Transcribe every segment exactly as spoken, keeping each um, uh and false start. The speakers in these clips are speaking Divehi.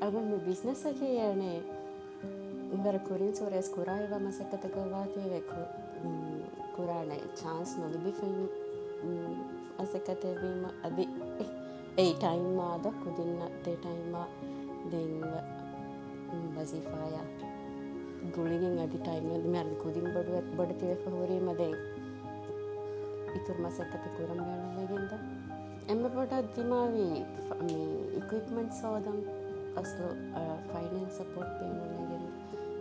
އަޅުގަނޑު މި ބިޒްނަސްއަކީ އަނެއް ވަރަށް ކުރިން ސުރޭސް ކުރާ އެއްވާ މަސައްކަތަކަށް ވާތީވެ ކު-، މް، ކުރާނެ ޗާންސް ނުލިބިފައި، މް، މަސައްކަތެއް ވީމަ އަދި އެއީ ޓައިމް އާދަ ކުދިންނަށް ދޭ ޓައިމް ދެން ވަ-، މް، ވަޒީފާޔާ ގުޅިގެން އަދި ޓައިމް މި އަދި ކުދިން ބޮޑު، ބޮޑުތިވެފަ ހުރީމަ ދެން އިތުރު މަސައްކަތެއް ކުރަން ބޭނުންވެގެންދާ. އެންމެ ބޮޑަށް ދިމާވީ ފަ-، މި އިކުއިޕްމަންޓްސް ހޯދަން އަސްލު، އަ، ފައިނޭންސް ސަޕޯޓް ބޭނުންވެގެން.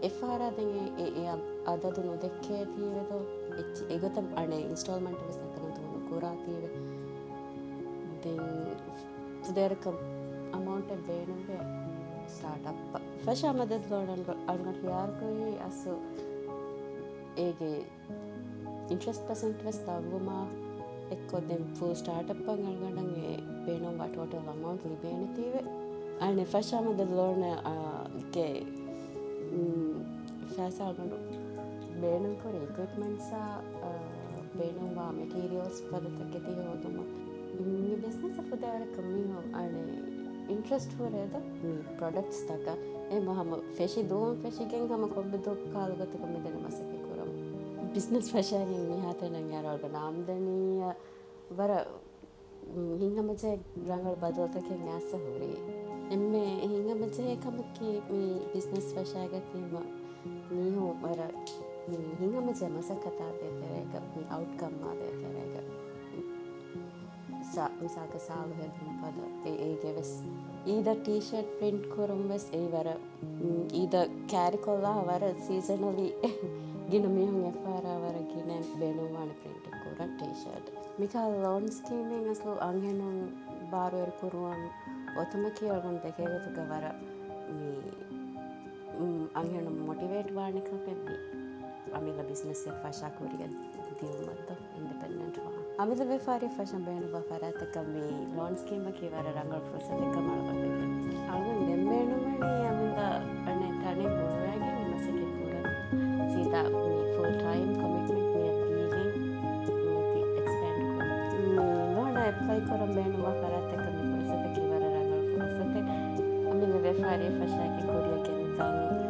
އެއްފަހަރާ ދެން އެ، އެ، އެ އަ-، އަދަދު ނުދެއްކޭތީވެދޯ، އެއްޗި-، އެގޮތަށް އަނެއް އިންސްޓޯލްމަންޓް ވެސް ނަތަނަތު ނުކުރާތީވެ. ދެން ފުދޭވަރަކަށް އަމައުންޓެއް ބޭނުންވޭ ސްޓާޓް އަޕް. ފަށާ މަދަދު ލޯނަން އަޅުގަނޑު ހިޔާރުކުރީ އަސްލު އޭގެ އިންޓްރެސްޓް ޕަސެންޓް ވެސް ދަށްވުމާ އެއްކޮށް ދެން ފުލް ސްޓާޓް އަޕަށް އަޅުގަނޑަށް އެ ބޭނުންވާ ޓޯޓަލް އަމައުންޓް ލިބޭނެތީވެ. އަނެއް ފަށާ މަދަދު ލޯނަށް، އާ، ގެ، މް، ފައިސާ އަޅުގަނޑު ބޭނުންކުރި އިކުއިޕްމަންޓްސްއާ، އާ، ބޭނުންވާ މެޓީރިއަލްސް ފަދަ ތަކެތި ހޯދުމަށް. މި ބިޒްނަސް ފުދޭވަރަކަށް މީހުން އަނެއް އިންޓްރެސްޓް ހުރޭދޯ މި ޕްރޮޑަކްޓްސް ތަކަށް. އެ ހަމަ ފެށި ދުވަހުން ފެށިގެން ހަމަ ކޮންމެ ދުވަހަކު ކާލުގަތުގަ މިދެން މަސައްކަތް ކުރަމު. ބިޒްނަސް ފަށާގެން މިހާތަނަށް އަރާގަ ނާމްދަނީ ވަރަށް، މް، ހިތްހަމަޖެހޭ ރަނގަޅު ބަދަލުތަކެއް އައިސް ހުރީ. އެންމެ ހިތްހަމަޖެހޭ ކަމަކީ މި ބިޒްނަސް ފަށާގަތީމަ މީހުން ވަރަށް މި ހިތްހަމަޖެހޭ މަސައްކަތާ ދޭތެރޭގަ، މި އައުޓްކަމްއާ ދޭތެރޭގަ ސާ-، މިސާލަކަށް ސާލު ހެދުން ފަދަ އެ-، އޭގެ ވެސް އީދަށް ޓީޝާޓް ޕްރިންޓް ކުރުން ވެސް އެއީ ވަރަށް، މް، އީދަށް ކާރިކޮށްލާ ވަރަށް ސީޒަނަލީ ގިނަ މީހުން އެއްފަހަރާ ވަރަށް ގިނަ ބޭނުންވާނެ ޕްރިންޓެއް ކުރަން ޓީޝާޓް. މިކަހަލަ ލޯން ސްކީމެއް އަސްލު އަންހެނުން ބާރުއެރު ކުރުވަން އޮތުމަކީ އަޅުގަނޑު ދެކޭ ގޮތުގަ ވަރަށް މި، މް، އަންހެނުން މޮޓިވޭޓް ވާނެ ކަމެއް މި އަމިއްލަ ބިޒްނަސްއެއް ފަށާ ކުރިއަށް ދިއުމަށްދޯ. އިންޑިޕެންޑެންޓް ވާން. އަމިއްލަ ވިޔަފާރި ފަށަން ބޭނުންވާ ފަރާތަކަށް މި ލޯން ސްކީމަކީ ވަރަށް ރަނގަޅު ފުރުސަތެއްކަމަށް އަޅުގަނޑު ދެން ބޭނުންވަނީ އަމިއްލަ އަނެއް ތަނެއް ހުޅުވައިގެން މަސައްކަތް ކުރަން. ސީދާ މި ފުލް ޓައިމް ކޮމިޓްމަންޓް މިއަށް ދީގެން މިއޮތީ އެކްސްޕޭންޑް ކުރަން. މި ލޯނަށް އެޕްލައި ކުރަން ބޭނުންވާ ފަރާތަކަށް މި ފުރުސަތަކީ ވަރަށް ރަނގަޅު ފުރުސަތެއް. އަމިއްލަ ވިޔަފާރި ފަށާގެން ކުރިއަށް ގެންދަން.